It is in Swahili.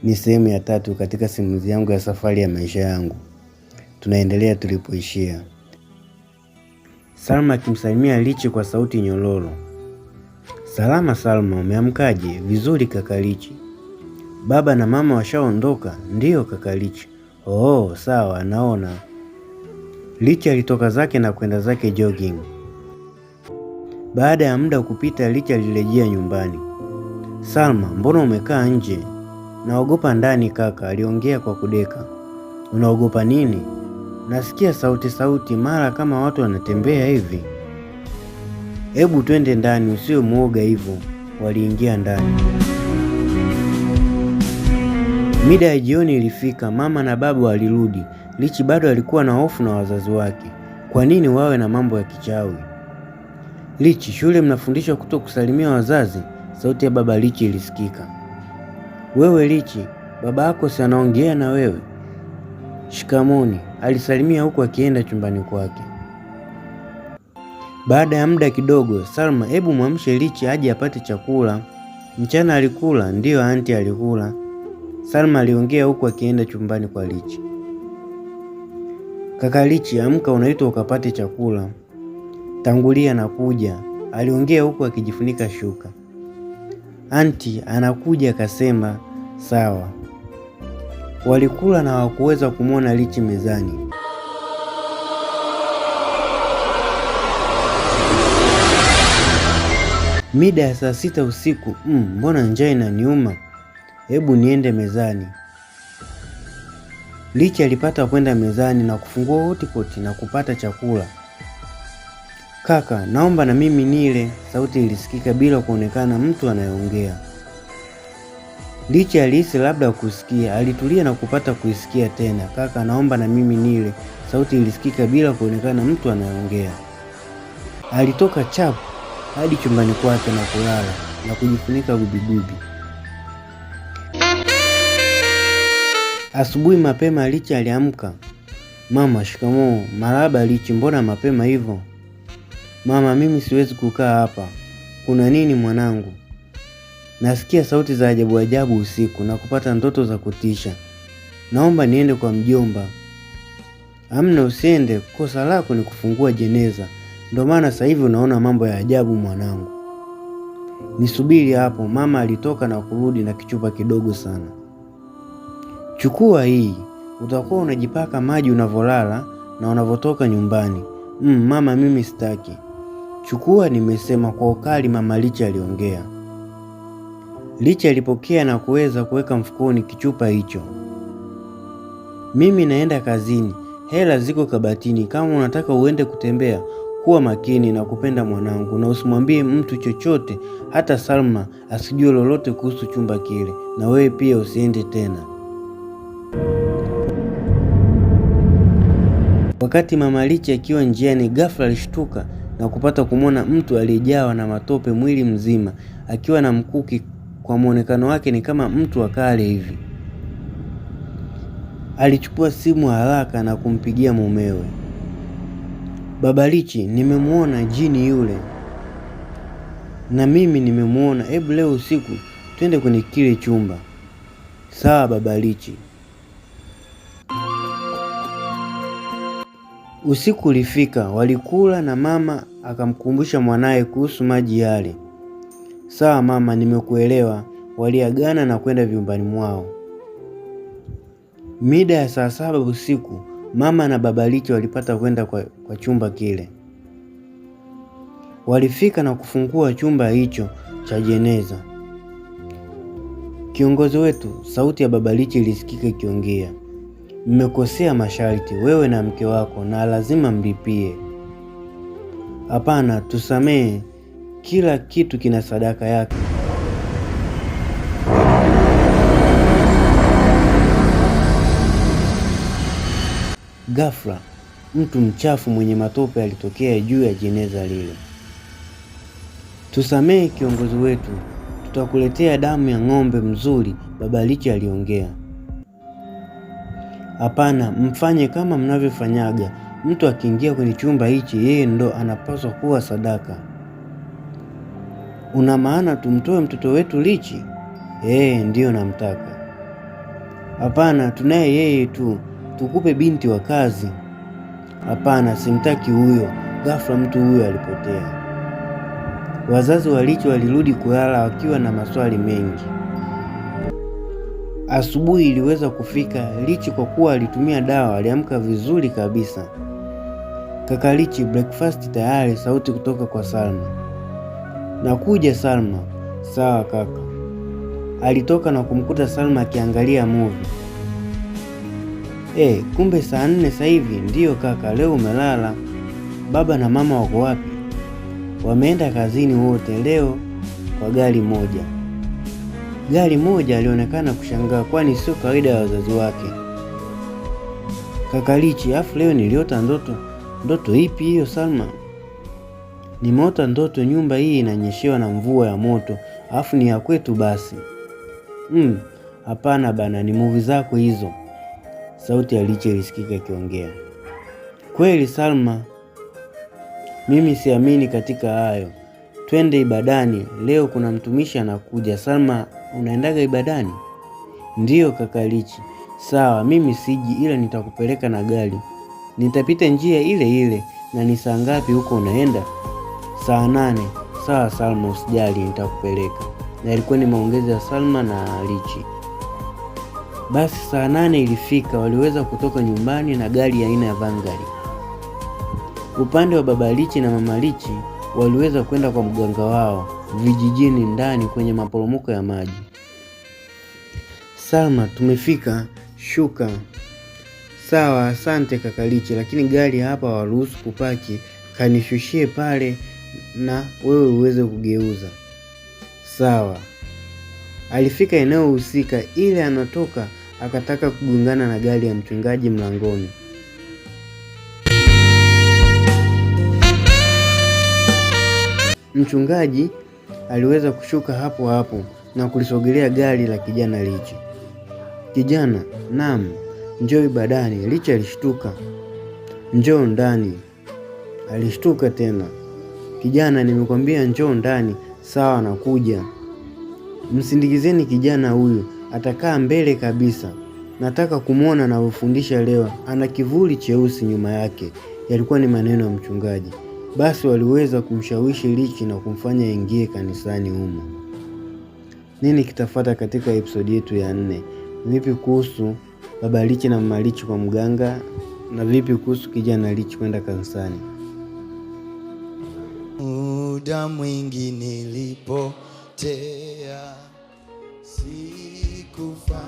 Ni sehemu ya tatu katika simulizi yangu ya safari ya maisha yangu. Tunaendelea tulipoishia. Salma akimsalimia Lichi kwa sauti nyororo. Salama Salma, umeamkaje? Vizuri kaka Lichi. Baba na mama washaondoka? Ndiyo kaka Lichi. Oh, sawa, naona. Lichi alitoka zake na kwenda zake jogging. Baada ya muda kupita, Lichi alirejea nyumbani. Salma, mbona umekaa nje? Naogopa ndani kaka, aliongea kwa kudeka. Unaogopa nini? Nasikia sauti sauti mara kama watu wanatembea hivi. Hebu twende ndani, usiwe mwoga hivyo. Waliingia ndani. Mida ya jioni ilifika, mama na baba walirudi. Lichi bado alikuwa na hofu na wazazi wake. Kwa nini wawe na mambo ya kichawi? Lichi, shule mnafundishwa kuto kusalimia wazazi? Sauti ya baba Lichi ilisikika. Wewe Lichi, baba yako si anaongea na wewe? Shikamoni, alisalimia huku akienda chumbani kwake. Baada ya muda kidogo, Salma, hebu mwamshe Lichi aje apate chakula. Mchana alikula? Ndiyo anti, alikula. Salma aliongea huku akienda chumbani kwa Lichi. Kaka Lichi, amka, unaitwa ukapate chakula. Tangulia na kuja, aliongea huku akijifunika shuka. Anti anakuja, akasema sawa. Walikula na hawakuweza kumwona Lichi mezani. Mida ya saa 6 usiku, mbona njaa inaniuma? Hebu niende mezani. Lichi alipata kwenda mezani na kufungua hotpot na kupata chakula. Kaka, naomba na mimi nile, sauti ilisikika bila kuonekana mtu anayeongea. Lichi alihisi labda kusikia, alitulia na kupata kuisikia tena. Kaka, naomba na mimi nile, sauti ilisikika bila kuonekana mtu anayeongea. Alitoka chapu hadi chumbani kwake na kulala na kujifunika gubigubi. Asubuhi mapema Lichi aliamka. Mama, shikamoo. Marahaba Lichi, mbona mapema hivyo? Mama, mimi siwezi kukaa hapa. Kuna nini mwanangu? Nasikia sauti za ajabu ajabu usiku na kupata ndoto za kutisha. Naomba niende kwa mjomba. Amna, usiende, kosa lako ni kufungua jeneza. Ndio maana sasa hivi unaona mambo ya ajabu mwanangu. Nisubiri hapo. Mama alitoka na kurudi na kichupa kidogo sana. Chukua hii, utakuwa unajipaka maji unavolala na unavotoka nyumbani. Mama mimi sitaki. Chukua nimesema, kwa ukali mama Lichi aliongea. Lichi alipokea na kuweza kuweka mfukoni kichupa hicho. Mimi naenda kazini, hela ziko kabatini. Kama unataka uende kutembea, kuwa makini na kupenda mwanangu, na usimwambie mtu chochote, hata Salma asijue lolote kuhusu chumba kile, na wewe pia usiende tena. Wakati mama Lichi akiwa njiani, ghafla alishtuka na kupata kumwona mtu aliyejawa na matope mwili mzima akiwa na mkuki. Kwa muonekano wake ni kama mtu wa kale hivi. Alichukua simu haraka na kumpigia mumewe. Baba Lichi, nimemwona jini yule. Na mimi nimemwona, hebu leo usiku twende kwenye kile chumba. Sawa baba Lichi. Usiku ulifika, walikula na mama akamkumbusha mwanaye kuhusu maji yale. Sawa mama, nimekuelewa. Waliagana na kwenda vyumbani mwao. Mida ya saa 7 usiku, mama na baba Lichi walipata kwenda kwa chumba kile. Walifika na kufungua chumba hicho cha jeneza. Kiongozi wetu, sauti ya baba Lichi ilisikika ikiongea, mmekosea masharti, wewe na mke wako, na lazima mlipie. Hapana, tusamehe, kila kitu kina sadaka yake. Ghafla mtu mchafu mwenye matope alitokea juu ya jeneza lile. Tusamehe kiongozi wetu, tutakuletea damu ya ng'ombe mzuri, baba Lichi aliongea. Hapana, mfanye kama mnavyofanyaga. Mtu akiingia kwenye chumba hichi, yeye ndo anapaswa kuwa sadaka. Una maana tumtoe mtoto wetu Lichi? Ndiyo namtaka. Hapana, tunaye yeye tu, tukupe binti wa kazi. Hapana, simtaki huyo. Ghafla mtu huyo alipotea. Wazazi wa Lichi walirudi kulala wakiwa na maswali mengi. Asubuhi iliweza kufika. Lichi kwa kuwa alitumia dawa aliamka vizuri kabisa. Kaka Lichi, breakfast tayari, sauti kutoka kwa Salma. Nakuja Salma. Sawa kaka. Alitoka na kumkuta Salma akiangalia movie. Kumbe saa 4 sasa hivi? Ndiyo kaka, leo umelala. Baba na mama wako wapi? Wameenda kazini wote leo kwa gari moja. Gari moja? Alionekana kushangaa, kwani sio kawaida ya wazazi wake. Kaka Lichi, afu leo niliota ndoto. Ndoto ipi hiyo Salma? Nimeota ndoto nyumba hii inanyeshewa na mvua ya moto, afu ni ya kwetu basi. Hapana bana, ni movie zako hizo. Sauti ya Lichi ilisikika ikiongea. Kweli Salma, mimi siamini katika hayo. Twende ibadani, leo kuna mtumishi anakuja. Salma, unaendaga ibadani? Ndiyo kaka Lichi. Sawa, mimi siji, ila nitakupeleka na gari. Nitapita njia ile ile. Na ni saa ngapi huko unaenda? Saa 8. Sawa Salma, usijali, nitakupeleka. Na ilikuwa ni maongezi ya Salma na Lichi. Basi saa 8 ilifika, waliweza kutoka nyumbani na gari aina ya Vanguard. Upande wa baba Lichi na mama Lichi waliweza kwenda kwa mganga wao vijijini ndani kwenye maporomoko ya maji. Salma, tumefika, shuka. Sawa, asante kaka Lichi, lakini gari hapa hawaruhusu kupaki, kanishushie pale na wewe uweze kugeuza. Sawa. Alifika eneo husika, ile anatoka akataka kugongana na gari ya mchungaji mlangoni. Mchungaji aliweza kushuka hapo hapo na kulisogelea gari la kijana Lichi. Kijana, naam, njoo ibadani. Lichi alishtuka. Njoo ndani. Alishtuka tena. Kijana, nimekwambia njoo ndani. Sawa, nakuja. Msindikizeni kijana huyu, atakaa mbele kabisa. Nataka kumwona anavyofundisha leo, ana kivuli cheusi nyuma yake. Yalikuwa ni maneno ya mchungaji. Basi waliweza kumshawishi Lichi na kumfanya aingie kanisani humo. Nini kitafuata katika episodi yetu ya 4? Vipi kuhusu baba Lichi na mama Lichi kwa mganga? Na vipi kuhusu kijana Lichi kwenda kanisani? Muda mwingi nilipotea, sikufa.